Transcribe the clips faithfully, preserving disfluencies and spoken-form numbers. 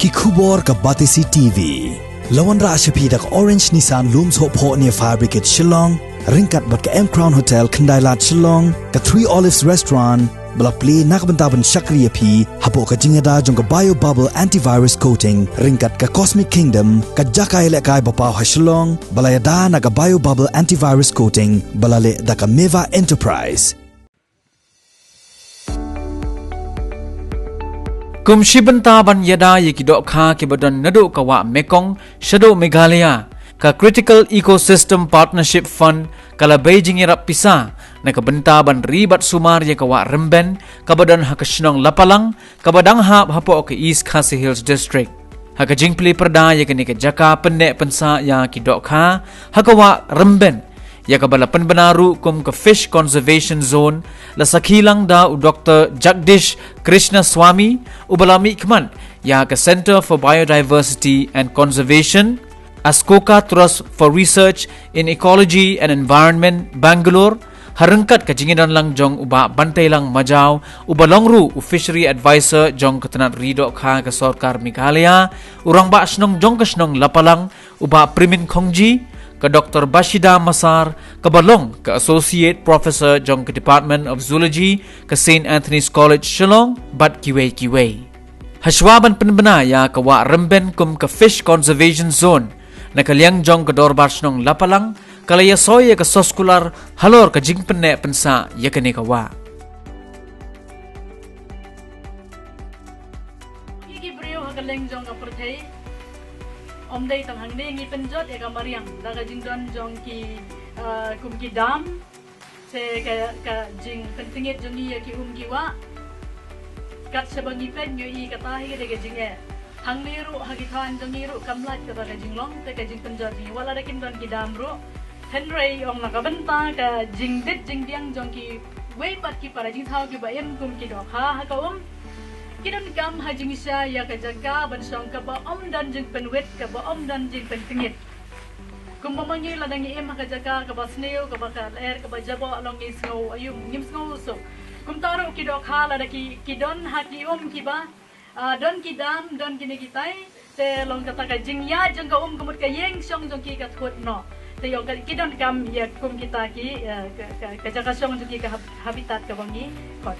Ki khubor ka Batesi T V. La wanrah sha phi da ka Orange Nissan Lumsohphoh near Fire Brigade Shillong, ryngkat bad ka M Crown Hotel Khyndailad Shillong, ka Three Olives Restaurant, ba la plie na ka bynta ban shakri ïa phi hapoh ka jingïada jong ka Bio Bubble Antivirus Coating, ryngkat ka Cosmic Kingdom, ka jaka ïalehkai ba paw ha Shillong, ba la ïada na ka Bio Bubble Antivirus Coating, ba la leh da ka Meva Enterprise. Kum shi bynta ban ïada ïa ki dohkha kiba don naduh ka wah Mekong shaduh Meghalaya, ka Critical Ecosystem Partnership Fund ka la bei jingïarap pisa na ka bynta ban ri bad sumar ïa ka wah Rymben kaba don ha ka shnong Lapalang, kaba dang hap hapoh ka East Khasi Hills District. Ha ka jingplie pyrda ïa kane ka jaka pynneh pynsah ïa ki dohkha ha ka wah Rymben, ïa kaba la pynbna ruh kum ka Fish Conservation Zone, la sakhi lang da u Doktor Jagdish Krishnaswamy, uba la mihkhmat ïa ka Centre for Biodiversity and Conservation, Askoka Trust for Research in Ecology and Environment, Bangalore, ha ryngkat ka jingïadon lang jong u Bah Banteilang Majaw, uba long ruh u Fishery Advisor jong ka tnat ri dohkha ka sorkar Meghalaya, u Rangbah Shnong jong ka shnong Lapalang, u Bah Primin Khongji, ka Doktor Bashida Masar, kaba long ka Associate Professor jong ka Department of Zoology ka Saint Anthony's College Shillong, bad kiwei kiwei. Hashwa ban pynbna ïa ka wah Rymben kum ka Fish Conservation Zone, na ka liang jong ka Dorbar Shnong Lapalang, ka la ïasoi ïa ka soskular halor ka jingpynneh pynsah ïa kane ka wah. Ki briew ha ka liang jong ka pyrthei, ym dei tang hangne ngi pynjot ïa ka mariang da ka jingdon jong ki, ah, kum ki dam, te ka, ka jingpyntngit jong ngi ïa ki um ki wah. Kat shaba ngi peit ngi ïohi kata hi ka dei ka jingeh. Hangne ruh ha ki thaiñ jong ngi ruh kam lait kata ka jinglong, te ka jingpynjot jong ngi wat lada kim don ki dam ruh. Hynrei ong na ka bynta ka jingbit jingbiang jong kiwei pat ki para jingthaw kiba im kum ki dohkha ha ka um, ki donkam ha jingshisha ïa ka jaka ban shong kaba ym don jingpynwit, kaba ym don jingpyntngit. Kumba ma ngi lada ngi im ha ka jaka kaba sniew, kaba ka lyer, kaba jaboh, long ngi sngew aïu, ngim sngew suk. Kumta ruh ki dohkha lada ki, ki don ha ki um kiba, ah, don ki dam, don kine kitai, te long kata ka jingïaid jong ka um, ka mut ka ïing shong jong ki ka thut noh. Te ïoh ka, ki donkam ïa kum kita ki, eh, ka, ka, ka jaka shong jong ki, ka hab-, habitat kaba ngi khot.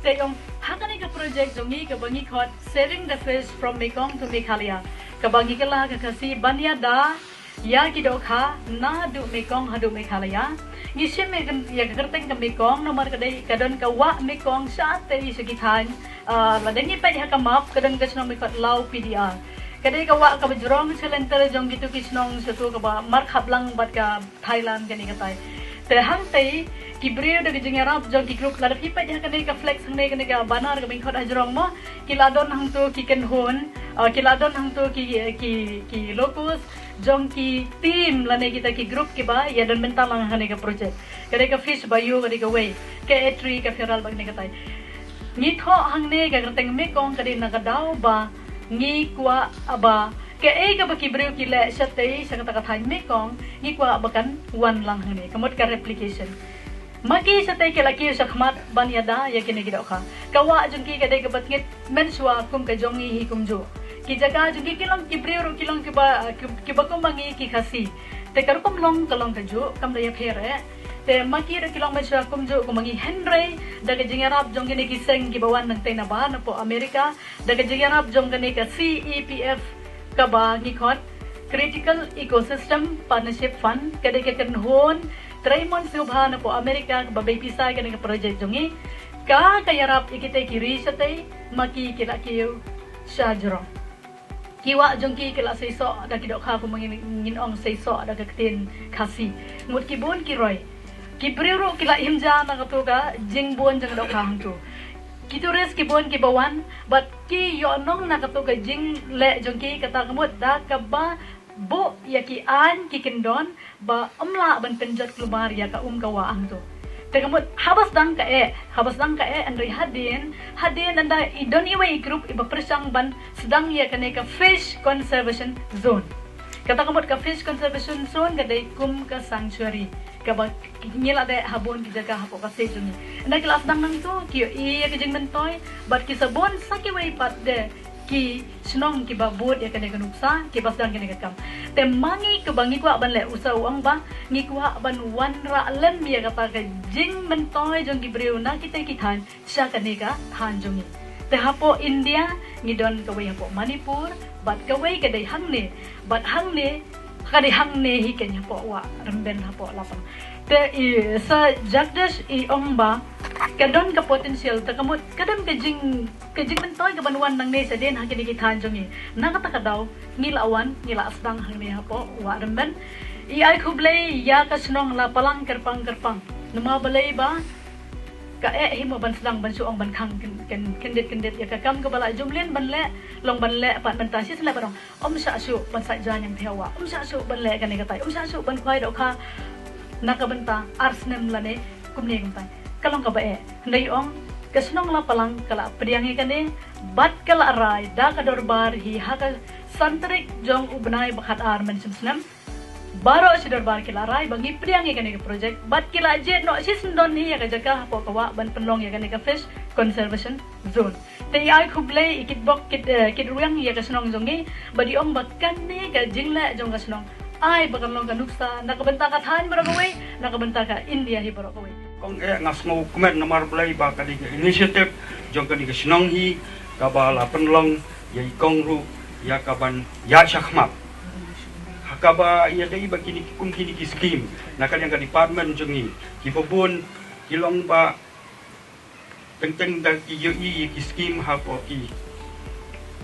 Te ïoh ha kane ka project jong ngi kaba ngi khot Saving the Fish from Mekong to Meghalaya, kaba ngi kylla ha ka Khasi ban ïada ïa ki dohkha naduh Mekong haduh Meghalaya. Ngi shim ïa ka, ïa ka kyrteng ka Mekong namar ka dei ka don ka wah Mekong shatei sha ki thaiñ. Ah, lada ngi peit ha ka map ka don ka shnong ba khot Law P D R. Ka dei ka wah kaba jrong sha lynter jong kito ki shnong shato kaba markhap lang bad ka Thailand kane katai. Te hangtei ki briew da ka jingïarap jong ki group, lada phi peit ha kane ka flex hangne, kane ka banner kaba ngi khot ha jrong mo, ki la don hangto ki kynhun, ah, ki la don hangto ki, ki, ki locus jong ki team lane kita ki group kiba ïadon bynta lang ha kane ka project. Ka dei ka Fish Bio, ka dei kawei, ka Atri, ka Feral bad kane katai. Ngi thoh hangne ka kyrteng Mekong ka dei na ka daw ba ngi kwah ba kaei kaba ki briew ki leh shatei sha kata ka thaiñ Mekong, ngi kwah ba kan wan lang hangne, ka mut ka replication. Ma ki shatei ki la kiew shakhmat ban ïada ïa kine ki dohkha. Ka wah jong ki ka dei kaba tngit mynshuwa kum ka jong ngi hi kumjuh. Ki jaka jong ki ki long, ki briew ruh ki long kiba, ki, kiba kum ma ngi ki Khasi. Te ka rukom long ka long kajuh, kam da ïapher eh. Te ma ki ruh ki long mynshuwa kumjuh kum ma ngi, hynrei da ka jingïarap jong kine ki seng kiba wan nangtei na bah, napoh America, da ka jingïarap jong kane ka C E P F kaba ngi khot Critical Ecosystem Partnership Fund, ka dei ka kynhun treimon sngewbha napoh America kaba bei pisa ïa kane ka project jong ngi. Ka, ka ïarap ïa kitei ki ri shatei, ma ki ki la kiew sha jrong. Ki wah jong ki ki la seisoh da ki dohkha, kumba ngin, ngin ong seisoh da ka ktien Khasi. Mut ki bun ki roi. Ki briew ruh ki la im ja na kato ka jingbun jong ka dohkha hangto. Ki tourist ki bun kiba wan bad ki ïohnong na kato ka jingleh jong ki, kata ka mut da kaba buh ïa ki aiñ ki kyndon ba ym lah ban pynjot kulmar ïa ka um ka wah hangto. Te ka mut haba sdang ka eh, haba sdang ka eh, hynrei hadien, hadien ynda i don iwei i group iba pyrshang ban sdang ïa kane ka Fish Conservation Zone. Kata ka mut ka Fish Conservation Zone ka dei kum ka sanctuary kaba ngi la dei ha bun ki jaka hapoh ka state jong ngi. Ynda ki la sdang nangto ki ïohi ïa ka jingmyntoi bad ki sa bun sa kiwei pat de ki shnong kiba bud ïa kane ka nuksa, kiba sdang kane ka kam. Te ma ngi kaba ngi kwah ban leh, u Sir u ong ba ngi kwah ban wanrah lem ïa kata ka jingmyntoi jong ki briew na kita ki thaiñ sha kane ka thaiñ jong ngi. Te hapoh India ngi don kawei hapoh Manipur, bad kawei ka dei hangne, bad hangne, ka dei hangne hi keiñ hapoh Wah Rymben hapoh Lapang. Te i Sir Jagdish i ong ba ka don ka potential, te ka mut ka don ka jing, ka jingmyntoi kaban wan nangne shadien ha kine ki thaiñ jong ngi. Na kata ka daw ngi la wan, ngi la sdang hangne hapoh Wah Rymben. I ai khublei ïa ka shnong Lapalang kyrpang kyrpang. Namar balei ba ka eh hi mo ban sdang ban shu ong ban khang kyn-, kyn-, kyndit kyndit ïa ka kam kaba la jumlien ban leh, long ban leh pat mynta shisien leh ban ong, ym shah shuh ban sait jaiñ ïa phi ha Wah, ym shah shuh ban leh kane katai, ym shah shuh ban khwai dohkha na ka bynta ar snem lane kumne kumtai. Ka long kaba eh. Hynrei ong ka shnong Lapalang ka la pdiang ïa kane, bad ka la rai da ka dorbar hi ha ka san tarik jong u bnai ba khatar mynshym snem. Baroh shi dorbar ki la rai ba ngi pdiang ïa kane ka project, bad ki la jied noh shisyndon hi ïa ka jaka hapoh ka Wah ban pynlong ïa kane ka fish conservation zone. Te i ai khublei i Kitbok Kit, eh, Kitrwiang ïa ka shnong jong ngi, bad i ong ba kane ka jingleh jong ka shnong ai ba kan long ka nuksa na ka bynta ka thaiñ baroh kawei, na ka bynta ka India hi baroh kawei. Kong eh, nga sngewkmen namar balei ba kane ka initiative jong kane ka shnong hi kaba la pynlong ïa i kong ruh ïa kaban ïaid shakhmat. Ha kaba ïadei ba kine ki, kum kine ki skim na ka liang ka department jong ngi, kiba bun ki long ba teng teng da ki ïohi ïa ki skim hapoh ki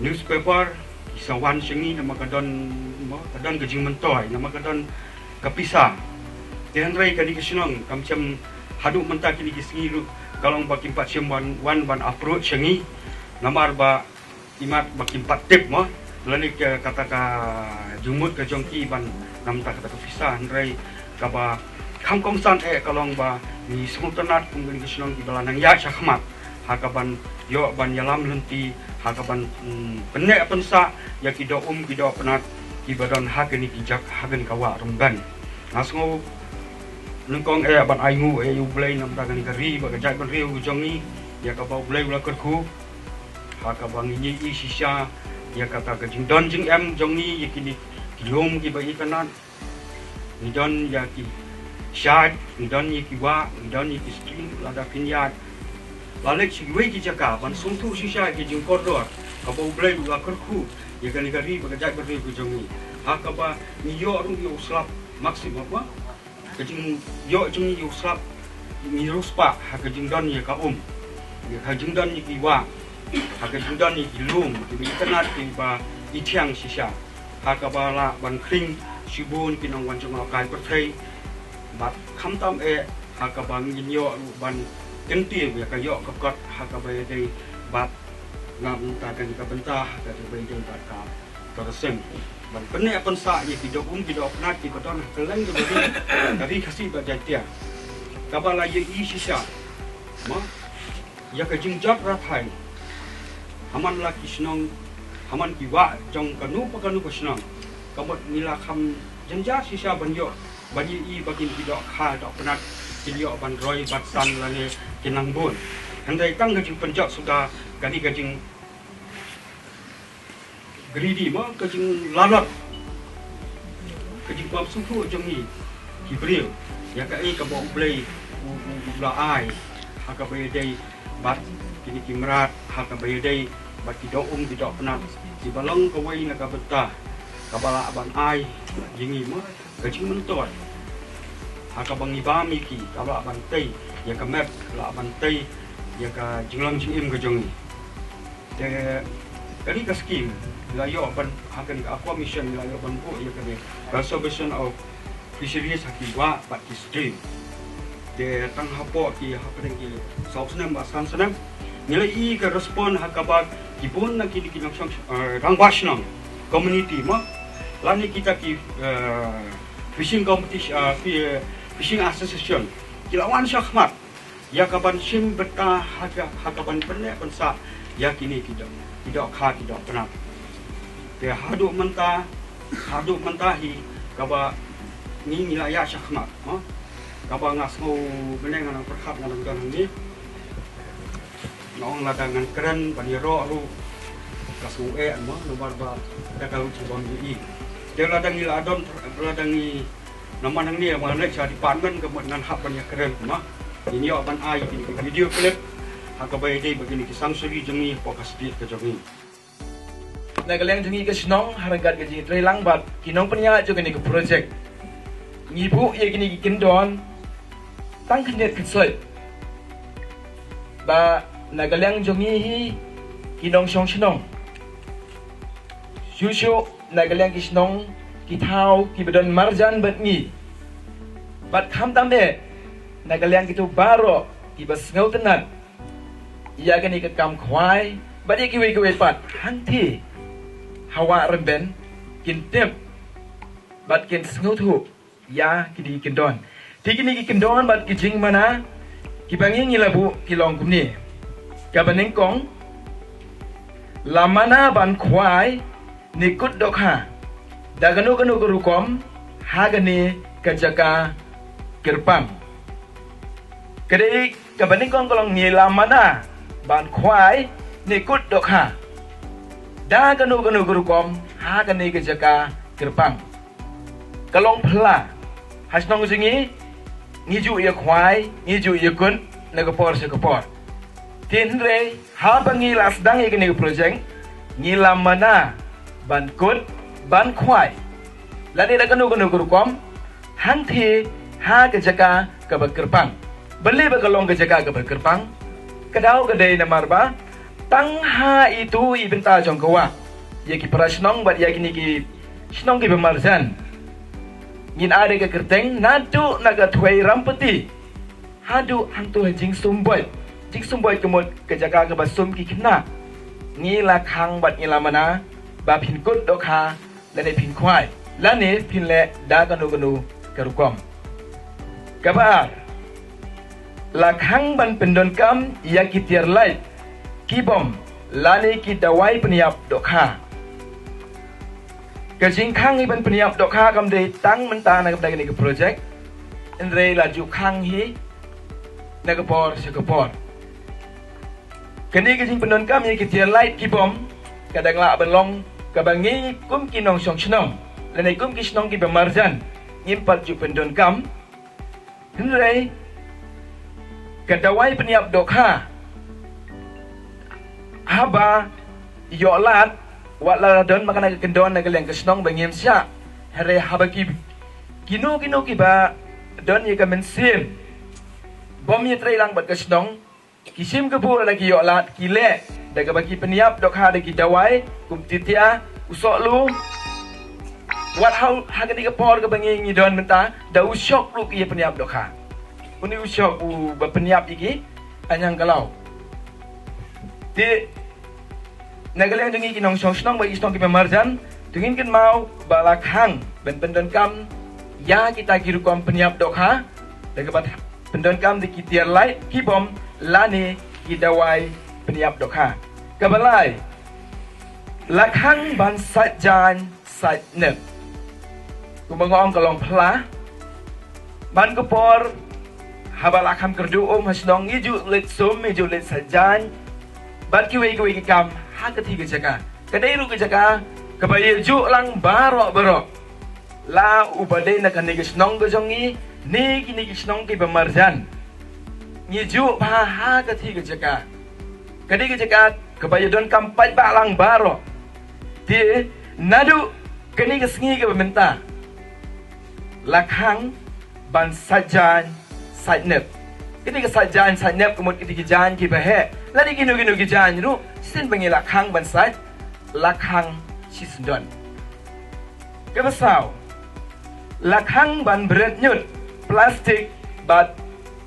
newspaper, ki sa wan sha ngi namar ka don, mo, ka don ka jingmyntoi, namar ka don ka pisa. Te hynrei kane ka shnong kam shym, haduh mynta kine ki sngi ruh ka long ba kim pat shym wan, wan ban approach sha ngi, namar ba imat ba kim pat tip, mo, lane ka, kata ka jingmut ka jong ki ban na bynta kata ka pisa. Hynrei kaba kham kongsan eh ka long ba ngi sngewtynnat kum kane ka shnong kiba la nang ïaid shakhmat ha kaban ïoh ban ïalam lynti, ha kaban, mm, pynneh pynsah ïa ki doh um ki doh pnat kiba don ha kane ki jaka, ha kane ka Wah Rymben. Nga sngew nyngkong eh ban ainguh eh ïa U Blei na bynta kane ka ri bad ka jaitbynriew ka jong ngi, ïa kaba U Blei u la kyrkhu. Ha kaba ngi ïohi shisha ïa kata ka jingdon jingem jong ngi ïa kine ki lum kiba itynnat. Ngi don ïa ki shad, ngi don ïa ki wah, ngi don ïa ki stream, lada phin ïaid, la leit sha kiwei ki jaka ban sngewthuh shisha ïa ki jingkordor kaba U Blei u la kyrkhu ïa kane ka ri bad ka jaitbynriew ka jong ngi. Ha kaba ngi ïoh ruh ïa u slap maximum, ba ka jingïoh jong ngi ïa u slap, ngi riewspah ha ka jingdon ïa ka um, ha ka jingdon ïa ki wah, ha ka jingdon ïa ki lum kiba itynnat kiba ithiang shisha. Ha kaba lah ban khring shibun ki nongwan jngohkai pyrthei. Bad khamtam eh ha kaba ngin ïoh ruh ban kyntiew ïa ka ïoh ka kot ha kaba ïadei bad na bynta kane ka bynta ha kaba ïadei bad ka tourism, ban pynneh pynsah ïa ki doh um ki doh pnat kiba don ha kylleng ka ri, ka ri Khasi bad Jaintia. Kaba la ïohi shisha, mo, ïa ka jingjot rathai ha man la ki shnong, ha man ki wah jong kano pa kano ka shnong. Ka mut ngi la kham jynjar shisha ban ïoh, ban ïohi ba kine ki dohkha doh pnat kin ïoh ban roi bad tan lane kin nang bun. Hynrei tang ka jingpynjot suda kane ka jing greedy, mo, ka jinglalot, ka jingpynbsngewthuh jong ngi ki briew ïa kaei kaba U Blei u, u, u la ai ha kaba ïadei bad kine ki mrad, ha kaba ïadei bad ki doh um ki doh pnat kiba long kawei na ka bynta kaba lah ban ai ïa ngi, mo, ka jingmyntoi ha kaba ngi bam ïa ki, kaba lah ban tei ïa ka met, lah ban tei ïa ka jinglong jingim ka jong ngi. Te kane ka skim la ïoh ban, ha kane ka Aqua Mission la ïoh ban buh ïa kane Conservation of Fisheries ha ki wah bad ki stream. Te tang hapoh ki, hapdeng ki saw snem bad san snem ngi la ïohi ka respond ha kaba ki bun na kine ki nongshong, eh, rangbah shnong, community, mo, lane kita ki, eh, fishing competition, eh, fi-, fishing association ki la wan shakhmat ïa kaban shim bynta ha ka, ha kaban pynneh pynsah ïa kine ki doh, ki dohkha ki doh pnat. Te haduh mynta, haduh mynta hi kaba ngi, ngi la ïaid shakhmat, mo, kaba nga sngew mynne nga nang pyrkhat nga nang don hangne. Nga ong lada ngan kren ban ïaroh ruh Ka shu eh ma, namar ba da ka ruh bam ji i. Te lada ngi la don, lada ngi namar hangne ma ngi leit sha department ka mut ngan hap ban ïakren ma. Ngin ïoh ban ai kine ki video clip ha kaba ïadei bad kine ki sangsuri jong ngi hapoh ka state ka jong ngi. Na ka liang jong ngi ka shnong, ha ryngkat ka jingïatreilang bad ki nongpynïaid jong kane ka project, ngi buh ïa kine ki kyndon tang khyndiat khynsoit. Ba na ka liang jong ngi hi ki nongshong shnong, shuh shuh na ka liang ki shnong, ki thaw kiba don marjan bad ngi, bad khamtam eh na ka liang kito baroh kiba sngewtynnat ïa kane ka kam khwai bad ïa kiwei kiwei pat hangthie ha Wah Rymben, kin tip bad kin sngewthuh ïa kine ki kyndon. Te kine ki kyndon bad ki jingmana kiba ngi ngi la buh ki long kumne. Kaba nyngkong, la mana ban khwai ne kut dohkha da kano kano ka rukom ha kane ka jaka kyrpang. Ka dei kaba nyngkong ka long, ngi la mana ban khwai ne kut dohkha da kano kano ka rukom ha kane ka jaka kyrpang. Ka long phylla, ha shnong jong ngi, ngi ju ïa khwai, ngi ju ïa kut na ka por sha ka por. Te hynrei haba ngi la sdang ïa kane ka project, ngi la mana ban kut, ban khwai lane da kano kano ka rukom hangthie ha ka jaka kaba kyrpang. Balei ba ka long ka jaka kaba kyrpang? Ka daw ka dei namar ba tang ha itu i bynta jong ka wah, ïa ki para shnong bad ïa kine ki shnong kiba marjan, ngin ai da ka kyrteng naduh na ka Thwei Rampati haduh hangto ha Jingsumboit. Jingsumboit ka mut ka jaka kaba sum ki khynnah. Ngi la khang bad ngi la mana ba phin kut dohkha lane phin khwai lane phin leh da kano kano ka rukom. Kaba ar, la khang ban pyndonkam ïa ki tiar lait, ki bom lane ki dawai pynïap dohkha. Ka jingkhang hi ban pynïap dohkha kam dei tang mynta na ka bynta kane ka project, hynrei la ju khang hi na ka por sha ka por. Kane ka jingpyndonkam ïa ki tiar lait, ki bom, ka dang lah ban long kaba ngi kum ki nongshong shnong lane kum ki shnong kiba marjan ngim pat ju pyndonkam. Hynrei ka dawai pynïap dohkha, haba ïoh lad, wat la don ma kane ka kyndon na ka liang ka shnong ba ngim shah. Hynrei haba ki, kino kino kiba don ïa ka mynsiem bym ïatreilang bad ka shnong, ki shim ka bor lada ki ïoh lad, ki leh da kaba ki pynïap dohkha da ki dawai kum titia, u sohlu. Wat ha, ha kane ka por kaba ngi ngi don mynta, da u shok ruh ki ïa pynïap dohkha. Une u shok uba pynïap ïa ki, anyang ka law. Te na ka liang jong ngi ki nongshong shnong bad ki shnong kiba marjan, to ngin kynmaw ba la khang ban pyndonkam ïa kita ki rukom pynïap dohkha da kaba pyndonkam da ki tiar lait, ki bom lane ki dawai pynïap dohkha. Kaba lai, la khang ban sait jaiñ sait nep. Kumba nga ong, ka long phylla. Man ka por haba la kham kyrduh um ha shnong, ngi ju leit sum, ngi ju leit sait jaiñ bad kiwei kiwei ki kam ha kata ka jaka. Ka dei ruh ka jaka kaba ïa ju lang baroh baroh. La uba dei na kane ka shnong ka jong ngi ne kine ki shnong kiba marjan, ngi ju bha ha kata ka jaka. Ka dei ka jaka kaba ïa donkam paidbah lang baroh. Te naduh kane ka sngi kaba mynta, la khang ban sait jaiñ sait nep. Kane ka sait jaiñ sait nep ka mut kine ki jaiñ kiba heh, lane kino kino ki jaiñ ruh, shisien ba ngi la khang ban sait, la khang shisyndon. Kaba saw, la khang ban bret ñiut plastik bad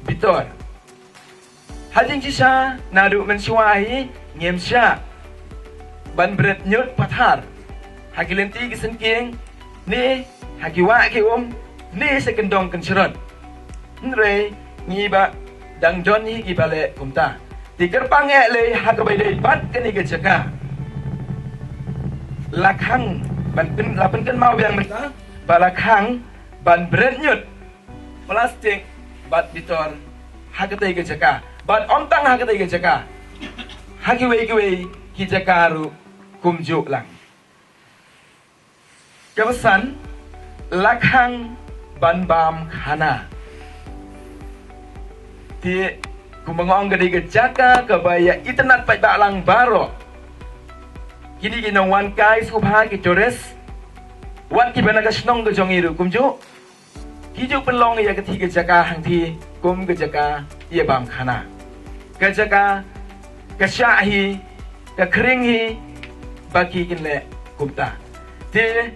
bitor. Ha jingshisha naduh mynshuwa hi ngim shah ban bret ñiut pathar ha ki lynti ki syngkien, ne ha ki wah ki um, ne sha kyndong kynshrot. Hynrei ngi ba dang don hi kiba leh kumta. Te kyrpang eh lei ha kaba ïadei bad kane ka jaka, la khang ban pyn, la pynkynmaw biang mynta ba la khang ban bret ñiut plastik bad bitor ha katei ka jaka. Bad ym tang ha katei ka jaka, ha kiwei kiwei ki jaka ruh kumjuh lang. Kaba san, la khang ban bam khana. Te kumba nga ong ka dei ka jaka kaba ïa itynnad paidbah lang baroh. Kine ki nongwan kai sngewbha, ki tourist, wat kiba na ka shnong ka jong ngi ruh kumjuh, ki ju pynlong ïa kata ka jaka hangta kum ka jaka ïa bam khana. Ka jaka ka shah hi, ka khring hi, ba ki kin leh kumta. Te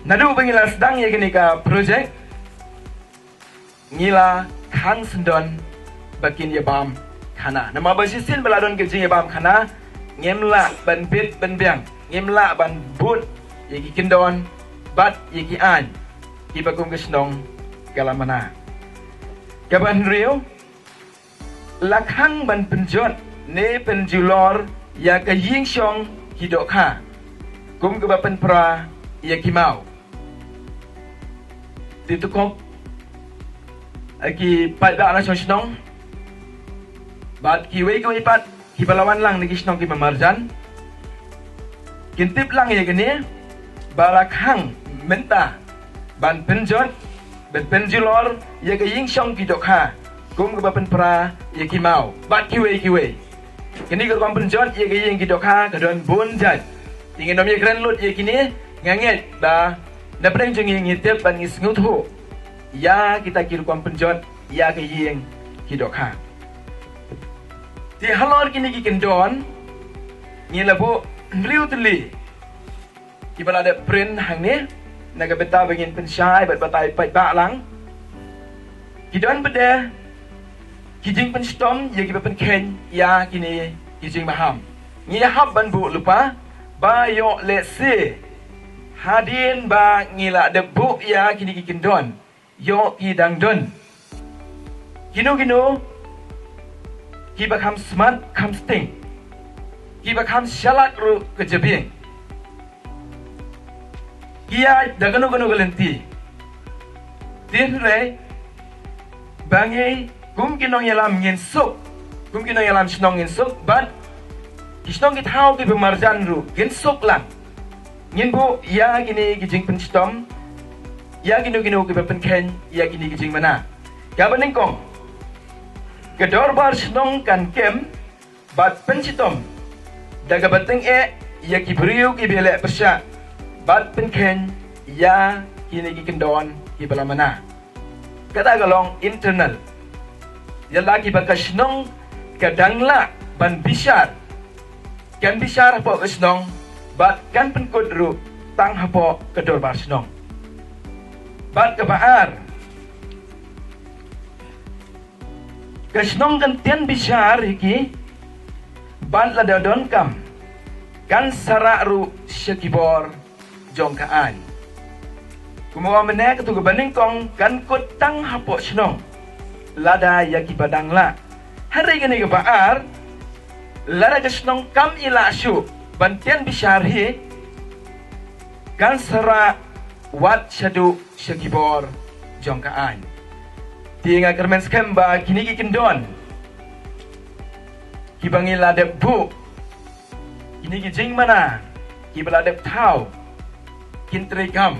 naduh ba ngi la sdang ïa kane ka project, ngi la khang syndon ba kin ïa bam khana. Namar ba shisien ba la don ka jingïa bam khana, ngim lah ban bit ban biang, ngim lah ban bud ïa ki kyndon bad ïa ki aiñ kiba kum ka shnong ka la mana. Kaba hynriew, la khang ban pynjot ne pynjulor ïa ka ïing shong ki dohkha, kum kaba pynpra ïa ki maw. Te to kop, eh, ki paidbah na shong shnong bad kiwei kiwei pat kiba la wan lang na ki shnong kiba marjan, kin tip lang ïa kane, ba la khang mynta ban pynjot, ban pynjulor ïa ka ïing shong ki dohkha, kum kaba pynpra ïa ki maw bad kiwei kiwei. Kane ka rukom pynjot ïa ka ïing ki dohkha ka don bun jait. Te ngin ym ïa kren lut ïa kine, nga ngeit ba na pdeng jong ngi ngi tip bad ngi sngewthuh ïa kita ki rukom pynjot ïa ka ïing ki dohkha. Te halor kine ki kyndon, ngi la buh hynriew tylli kiba la dep print hangne na ka bynta ba ngin pynshai bad batai paidbah lang. Ki don pat de ki jingpynshitom ïa kiba pynkheiñ ïa kine ki jingmaham. Ngi hap ban buh lypa ba ïoh lehse hadien ba ngi la dep buh ïa kine ki kyndon, ïoh ki dang don kino kino kiba kham smat kham sting, kiba kham shalak ruh ka jabieng, ki ïaid da kano kano ka lynti. Te hynrei ba ngi kum ki nongïalam ngin suk, kum ki nongïalam shnong ngin suk, bad ki shnong ki thaw kiba marjan ruh ngin suk lang. Ngin buh ïa kine ki jingpynshitom ïa kino kino kiba pynkheiñ ïa kine ki jingmana. Kaba nyngkong, ka dorbar shnong kan kem bad pynshitom da kaba tyngeh ïa ki briew kiba leh pyrshah bad pynkheiñ ïa kine ki kyndon kiba la mana. Kata ka long internal. Ïa la kiba ka shnong ka dang lah ban bishar, kan bishar hapoh ka shnong bad kan pynkut ruh tang hapoh ka dorbar shnong. Bad kaba ar, ka shnong kan tian bishar hi ki, bad lada don kam kan sarah ruh sha ki bor jong ka aiñ. Kumba mynne katu kaba nyngkong kan kut tang hapoh shnong lada ïa kiba dang lah. Hynrei kane kaba ar, lada ka shnong kam ïa lah shuh ban tian bishar hi, kan sarah wat shaduh sha ki bor jong ka aiñ. Te nga kyrmen skhem ba kine ki kyndon kiba ngi la dep buh, kine ki jingmana kiba la dep thaw kin treikam.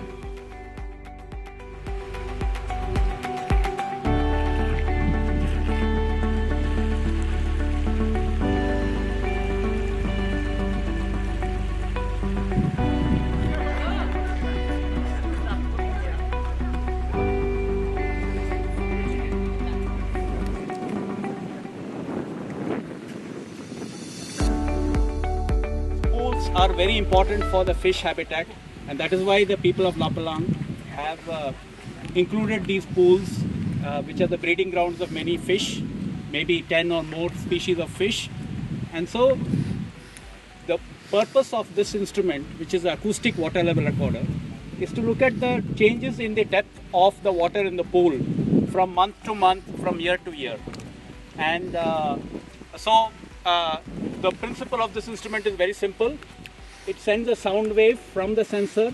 Pools are very important for the fish habitat, and that is why the people of Lapalang have uh, included these pools, uh, which are the breeding grounds of many fish, maybe ten or more species of fish. And so, the purpose of this instrument, which is the acoustic water level recorder, is to look at the changes in the depth of the water in the pool from month to month, from year to year. And uh, so uh, the principle of this instrument is very simple. It sends a sound wave from the sensor,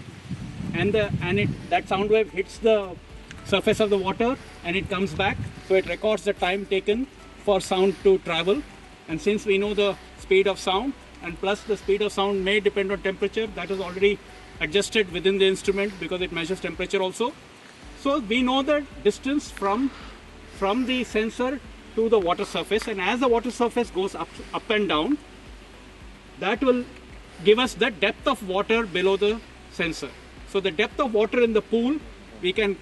and the and it that sound wave hits the surface of the water, and it comes back. So it records the time taken for sound to travel. And since we know the speed of sound, And plus the speed of sound may depend on temperature. That is already adjusted within the instrument because it measures temperature also. So we know the distance from from the sensor to the water surface, and as the water surface goes up up and down, that will give us the depth of water below the sensor. So the depth of water in the pool we can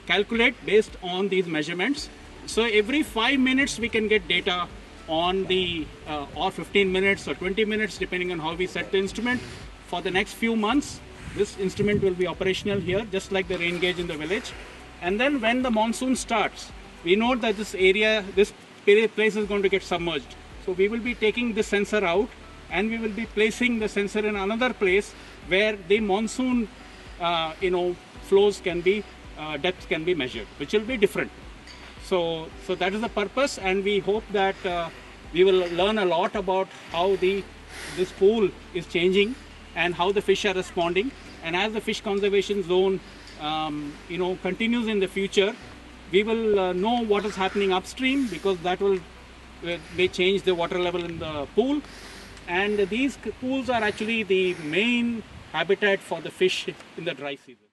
calculate based on these measurements. So every five minutes we can get data on the uh, or fifteen minutes or twenty minutes, depending on how we set the instrument. For the next few months, this instrument will be operational here, just like the rain gauge in the village. And then when the monsoon starts, we know that this area, this pla- place is going to get submerged. So we will be taking this sensor out and we will be placing the sensor in another place where the monsoon, uh, you know, flows can be, uh, depth can be measured, which will be different. So, so that is the purpose, and we hope that uh, we will learn a lot about how the this pool is changing and how the fish are responding. And as the fish conservation zone, um, you know, continues in the future, we will uh, know what is happening upstream, because that will uh, may change the water level in the pool. And these c- pools are actually the main habitat for the fish in the dry season.